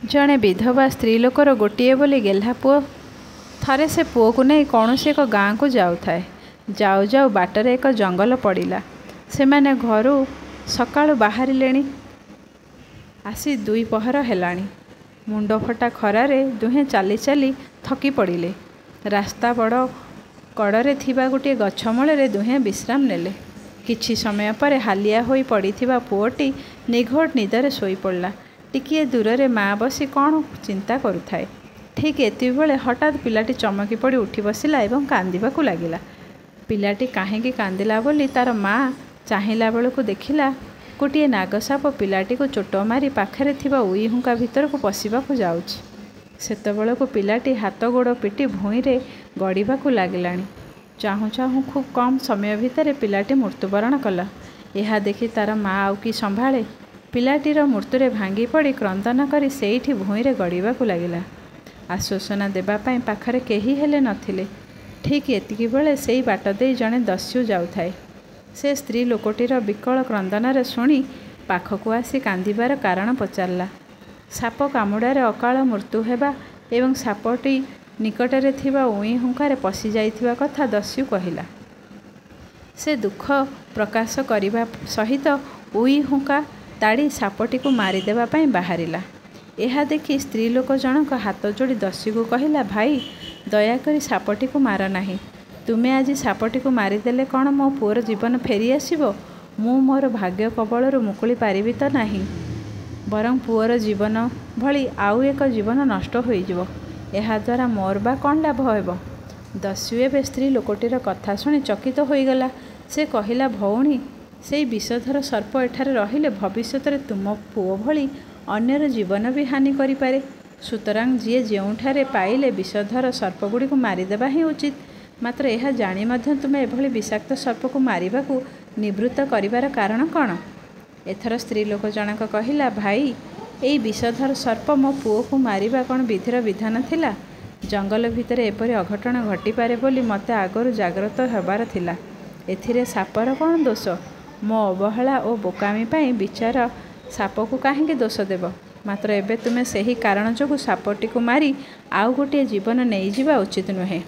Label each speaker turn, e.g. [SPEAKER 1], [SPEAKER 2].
[SPEAKER 1] ଜଣେ ବିଧବା ସ୍ତ୍ରୀଲୋକର ଗୋଟିଏ ବୋଲି ଗେହ୍ଲା ପୁଅ। ଥରେ ସେ ପୁଅକୁ ନେଇ କୌଣସି ଏକ ଗାଁକୁ ଯାଉଥାଏ। ଯାଉ ଯାଉ ବାଟରେ ଏକ ଜଙ୍ଗଲ ପଡ଼ିଲା। ସେମାନେ ଘରୁ ସକାଳୁ ବାହାରିଲେଣି, ଆସି ଦୁଇପହର ହେଲାଣି। ମୁଣ୍ଡଫଟା ଖରାରେ ଦୁହେଁ ଚାଲି ଚାଲି ଥକି ପଡ଼ିଲେ। ରାସ୍ତା ବଡ଼ କଡ଼ରେ ଥିବା ଗୋଟିଏ ଗଛ ମୂଳରେ ଦୁହେଁ ବିଶ୍ରାମ ନେଲେ। କିଛି ସମୟ ପରେ ହାଲିଆ ହୋଇ ପଡ଼ିଥିବା ପୁଅଟି ନିଘୋଡ଼ ନିଦରେ ଶୋଇପଡ଼ିଲା। ଟିକିଏ ଦୂରରେ ମା ବସି କ'ଣ ଚିନ୍ତା କରୁଥାଏ। ଠିକ୍ ଏତିକିବେଳେ ହଠାତ୍ ପିଲାଟି ଚମକି ପଡ଼ି ଉଠି ବସିଲା ଏବଂ କାନ୍ଦିବାକୁ ଲାଗିଲା। ପିଲାଟି କାହିଁକି କାନ୍ଦିଲା ବୋଲି ତା'ର ମା ଚାହିଁଲା ବେଳକୁ ଦେଖିଲା, ଗୋଟିଏ ନାଗସାପ ପିଲାଟିକୁ ଚୋଟ ମାରି ପାଖରେ ଥିବା ଉଇହୁଙ୍କା ଭିତରକୁ ପଶିବାକୁ ଯାଉଛି। ସେତେବେଳକୁ ପିଲାଟି ହାତ ଗୋଡ଼ ପିଟି ଭୂଇଁରେ ଗଡ଼ିବାକୁ ଲାଗିଲାଣି। ଚାହୁଁ ଚାହୁଁ ଖୁବ୍ କମ୍ ସମୟ ଭିତରେ ପିଲାଟି ମୃତ୍ୟୁବରଣ କଲା। ଏହା ଦେଖି ତା'ର ମା ଆଉ କି ସମ୍ଭାଳେ! ପିଲାଟିର ମୃତ୍ୟୁରେ ଭାଙ୍ଗିପଡ଼ି କ୍ରନ୍ଦନ କରି ସେଇଠି ଭୂଇଁରେ ଗଡ଼ିବାକୁ ଲାଗିଲା। ଆଶ୍ୱାସନା ଦେବା ପାଇଁ ପାଖରେ କେହି ହେଲେ ନଥିଲେ। ଠିକ୍ ଏତିକିବେଳେ ସେଇ ବାଟ ଦେଇ ଜଣେ ଦସ୍ୟୁ ଯାଉଥାଏ। ସେ ସ୍ତ୍ରୀ ଲୋକଟିର ବିକଳ କ୍ରନ୍ଦନରେ ଶୁଣି ପାଖକୁ ଆସି କାନ୍ଦିବାର କାରଣ ପଚାରିଲା। ସାପ କାମୁଡ଼ାରେ ଅକାଳ ମୃତ୍ୟୁ ହେବା ଏବଂ ସାପଟି ନିକଟରେ ଥିବା ଉଇହୁଙ୍କାରେ ପଶିଯାଇଥିବା କଥା ଦସ୍ୟୁ କହିଲା। ସେ ଦୁଃଖ ପ୍ରକାଶ କରିବା ସହିତ ଉଇହୁଙ୍କା ତାଡ଼ି ସାପଟିକୁ ମାରିଦେବା ପାଇଁ ବାହାରିଲା। ଏହା ଦେଖି ସ୍ତ୍ରୀ ଲୋକ ଜଣକ ହାତ ଯୋଡ଼ି ଦସ୍ୟୁକୁ କହିଲା, ଭାଇ, ଦୟାକରି ସାପଟିକୁ ମାର ନାହିଁ। ତୁମେ ଆଜି ସାପଟିକୁ ମାରିଦେଲେ କ'ଣ ମୋ ପୁଅର ଜୀବନ ଫେରିଆସିବ? ମୁଁ ମୋର ଭାଗ୍ୟ କବଳରୁ ମୁକୁଳି ପାରିବି ତ ନାହିଁ, ବରଂ ପୁଅର ଜୀବନ ଭଳି ଆଉ ଏକ ଜୀବନ ନଷ୍ଟ ହୋଇଯିବ। ଏହାଦ୍ୱାରା ମୋର ବା କ'ଣ ଲାଭ ହେବ? ଦସ୍ୟୁ ଏବେ ସ୍ତ୍ରୀ ଲୋକଟିର କଥା ଶୁଣି ଚକିତ ହୋଇଗଲା। ସେ କହିଲା, ଭଉଣୀ, ସେଇ ବିଷଧର ସର୍ପ ଏଠାରେ ରହିଲେ ଭବିଷ୍ୟତରେ ତୁମ ପୁଅ ଭଳି ଅନ୍ୟର ଜୀବନ ବି ହାନି କରିପାରେ। ସୁତରାଂ ଯିଏ ଯେଉଁଠାରେ ପାଇଲେ ବିଷଧର ସର୍ପଗୁଡ଼ିକୁ ମାରିଦେବା ହିଁ ଉଚିତ। ମାତ୍ର ଏହା ଜାଣି ମଧ୍ୟ ତୁମେ ଏଭଳି ବିଷାକ୍ତ ସର୍ପକୁ ମାରିବାକୁ ନିବୃତ୍ତ କରିବାର କାରଣ କ'ଣ? ଏଥର ସ୍ତ୍ରୀ ଲୋକ ଜଣକ କହିଲା, ଭାଇ, ଏଇ ବିଷଧର ସର୍ପ ମୋ ପୁଅକୁ ମାରିବା କ'ଣ ବିଧିର ବିଧାନ ଥିଲା? ଜଙ୍ଗଲ ଭିତରେ ଏପରି ଅଘଟଣ ଘଟିପାରେ ବୋଲି ମୋତେ ଆଗରୁ ଜାଗ୍ରତ ହେବାର ଥିଲା। ଏଥିରେ ସାପର କ'ଣ ଦୋଷ? ମୋ ଅବହେଳା ଓ ବୋକାମି ପାଇଁ ବିଚରା ସାପକୁ କାହିଁକି ଦୋଷ ଦେବ? ମାତ୍ର ଏବେ ତୁମେ ସେହି କାରଣ ଯୋଗୁଁ ସାପଟିକୁ ମାରି ଆଉ ଗୋଟିଏ ଜୀବନ ନେଇଯିବା ଉଚିତ ନୁହେଁ।